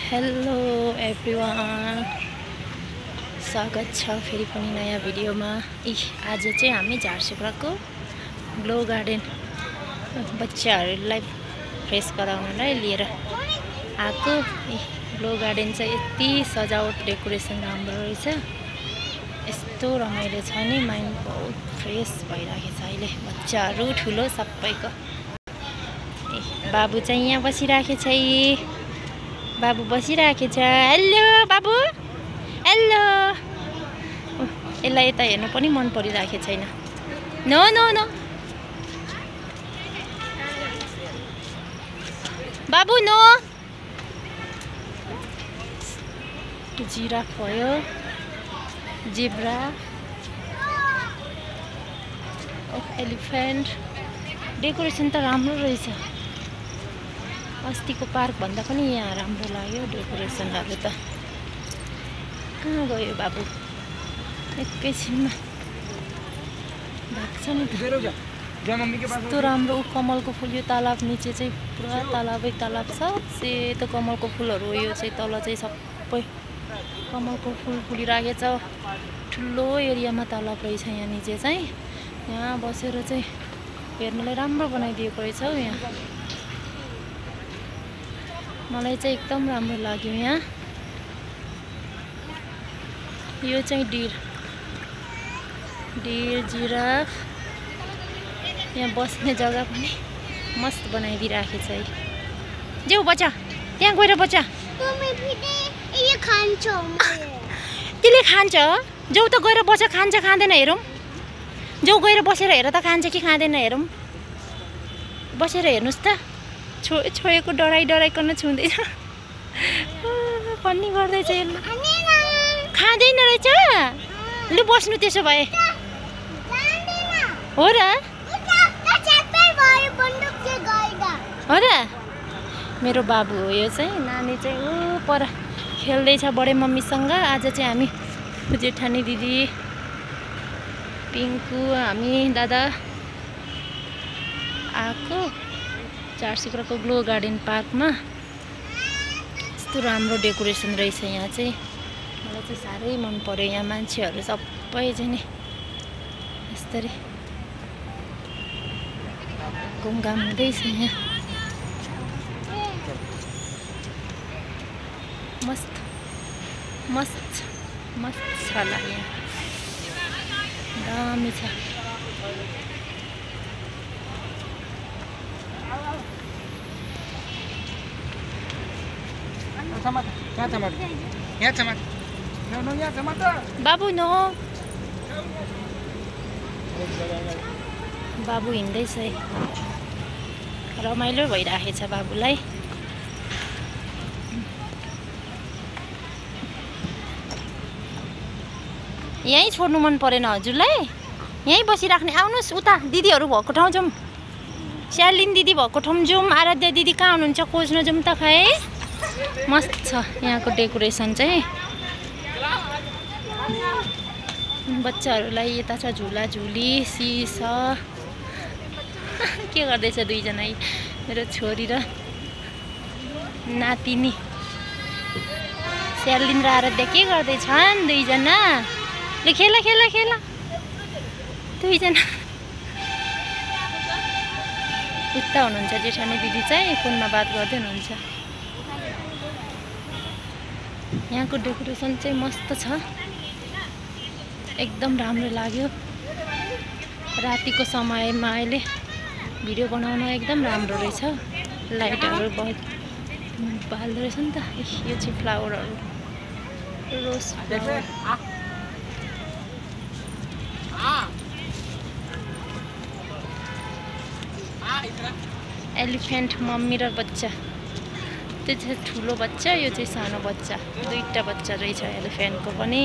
Hello everyone, स्वागत छ फेरि पनि नयाँ भिडियोमा। आज चाहिँ हामी झारसुगुराको ग्लो गार्डन बच्चाहरूलाई फ्रेस गराउनलाई लिएर आएको। ग्लो गार्डन चाहिँ यति सजावट डेकोरेसन राम्रो रहेछ, यस्तो रमाइलो छ नि, माइन्ड बहुत फ्रेस भइरहेको छ अहिले। बच्चाहरू ठुलो सबैको। बाबु चाहिँ यहाँ बसिरहेको छ, बाबु बसिरहेको छ। हेलो बाबु, हेलो। यसलाई यता हेर्नु पनि मन परिरहेको छैन। नो नो नो बाबु, नो। जिराफ भयो, जेब्रा, एलिफेन्ट। डेकोरेसन त राम्रो रहेछ। अस्तिको पार्क भन्दा पनि यहाँ राम्रो लाग्यो डेकोरेसनहरू त। कहाँ गयो बाबु? एकैछिनमा भाग्छ नि त। यस्तो राम्रो कमलको फुल। यो तालाब निचे चाहिँ पुरा तालाबै तालाब छ, सेतो कमलको फुलहरू। यो चाहिँ तल चाहिँ सबै कमलको फुल फुलिरहेको छ। ठुलो एरियामा तालाब रहेछ यहाँ निचे चाहिँ। यहाँ बसेर चाहिँ हेर्नलाई राम्रो बनाइदिएको रहेछ हौ। यहाँ मलाई चाहिँ एकदम राम्रो लाग्यो। यहाँ यो चाहिँ डिर, जिराफ। यहाँ बस्ने जग्गा पनि मस्त बनाइदिइराखेको छ है। जाऊ बच्चा, त्यहाँ गएर बच्चा। त्यसले खान्छ। जाऊ त गएर बच्चा, खान्छ खाँदैन हेरौँ। जाऊ गएर बसेर हेर त, खान्छ कि खाँदैन हेरौँ। बसेर हेर्नुहोस् त। छोएको डराइकन छुँदैछ। पन्नी गर्दैछ यसले। खाँदैन रहेछ। लु बस्नु त्यसो भए। हो र? हो र? मेरो बाबु हो यो चाहिँ। नानी चाहिँ ऊ पर खेल्दैछ बडे मम्मीसँग। आज चाहिँ हामी जेठानी दिदी, पिङ्कु, हामी दादा आएको झारसुगुराको ग्लो गार्डन पार्कमा। यस्तो राम्रो डेकोरेसन रहेछ यहाँ चाहिँ। मलाई चाहिँ साह्रै मन पर्यो। यहाँ मान्छेहरू सबै चाहिँ नि यस्तरी घुमघाम हुँदैछ यहाँ। मस्त मस्त मस्त छ होला यहाँ, दामी छ। बाबु नो। बाबु हिँड्दैछ है, रमाइलो भइरहेको छ बाबुलाई। यहीँ छोड्नु मन परेन हजुरलाई? यहीँ बसिराख्ने। आउनुहोस् उता, दिदीहरू भएको ठाउँ जाउँ। स्यालिन दिदी भएको ठाउँ जाउँ। आराध्या दिदी कहाँ हुनुहुन्छ? खोज्न जाउँ त। खै मस्त छ यहाँको डेकोरेसन चाहिँ। बच्चाहरूलाई यता छ झुला झुली, सिसा। के गर्दैछ दुईजना? मेरो छोरी र नातिनी स्यालिन र आराध्या के गर्दैछन् दुईजना? ल खेला खेला खेला दुईजना। उता हुनुहुन्छ जेठानी दिदी चाहिँ, फोनमा बात गर्दै हुनुहुन्छ। यहाँको डेकोरेसन चाहिँ मस्त छ, एकदम राम्रो लाग्यो। रातिको समयमा अहिले भिडियो बनाउन एकदम राम्रो रहेछ। लाइटहरू बहुत बाल्दो रहेछ नि त। यो चाहिँ फ्लावरहरू, रोज फ्लावर। एलिफेन्ट मम्मी र बच्चा। त्यो चाहिँ ठुलो बच्चा, यो चाहिँ सानो बच्चा। दुईटा बच्चा रहेछ एलिफेन्टको पनि।